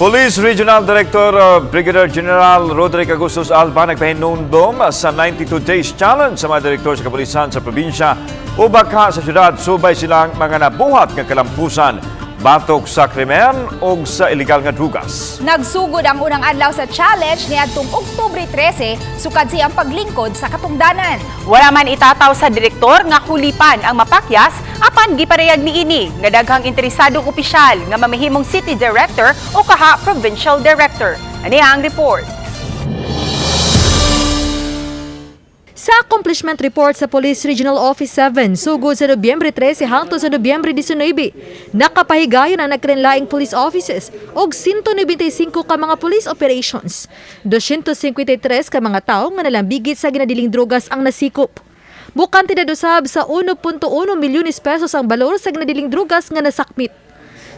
Police Regional Director Brigadier General Roderick Augustus Alba nagpahinumdom sa 92 Days Challenge sa mga direktor sa kapulisan sa probinsya o baka sa syudad subay silang mga nabuhat nga kalampusan batok sa krimen o sa ilegal nga drugas. Nagsugod ang unang adlaw sa challenge niadtong Oktubre 13 sukad siyang paglingkod sa katungdanan. Wala man itataw sa direktor nga kulipan ang mapakyas apan giparayag niini nga daghang interesadong opisyal nga mamahimong city director o kaha provincial director. Ani ang report. Sa accomplishment report sa Police Regional Office 7, sugod sa Nobyembre 13 hangtod sa Nobyembre 19, nakapahigayon ang nagkainlaing police offices og 195 ka mga police operations. 253 ka mga tawo nga nalambigit sa ginadiling drogas ang nasikop. Bukante na usab sa 1.1 milyones pesos ang balor sa ginadiling drogas nga nasakmit.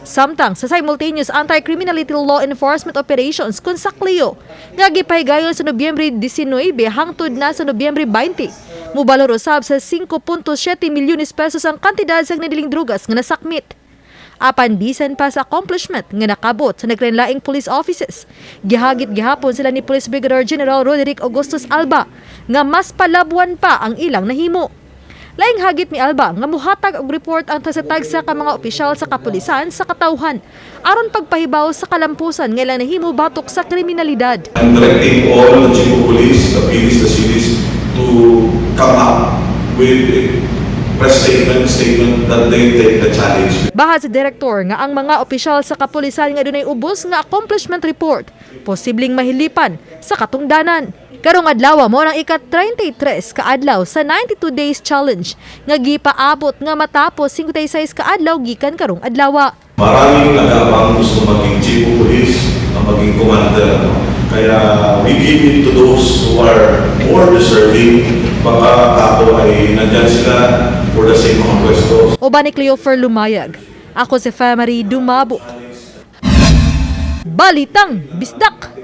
Samtang sa simultaneous anti-criminality law enforcement operations kun sa CLEO, nga gipahigayon sa Nobyembre 19 hangtod na sa Nobyembre 20. Mubalor usab sa 5.7 milyones pesos ang kantidad sa nadiling drugas nga nasakmit. Apan bisan pa sa accomplishment nga nakabot sa nagkainlaing police offices, gihagit gihapon sila ni Police Brigadier General Roderick Augustus Alba nga mas palabwan pa ang ilang nahimo. Laing hagit ni Alba nga muhatag og report ang tagsa-tagsa ka mga opisyal sa kapulisan sa katawhan aron pagpahibaw sa kalampusan nga ilang nahimo batok sa kriminalidad. I'm directing all the chief of police, the PDs, the cities to come up with a press statement that they take the challenge. Bahad sa direktor nga ang mga opisyal sa kapulisan nga dunay ubos nga accomplishment report posibleng mahilipan sa katungdanan. Karong adlaw mao nang ika-33 ka adlaw sa 92 days challenge nga gipaabot nga matapos 56 ka adlaw gikan karong adlaw. Maraming nag-aabang gusto maging chief of police, ang maging commander. No? Kaya we give it to those who are more deserving. Baka ako ay nandyan sila for the same mga pwesto. Uban ni Cleofer Lumayag. Ako si Famary Dumabok. Balitang Bisdak!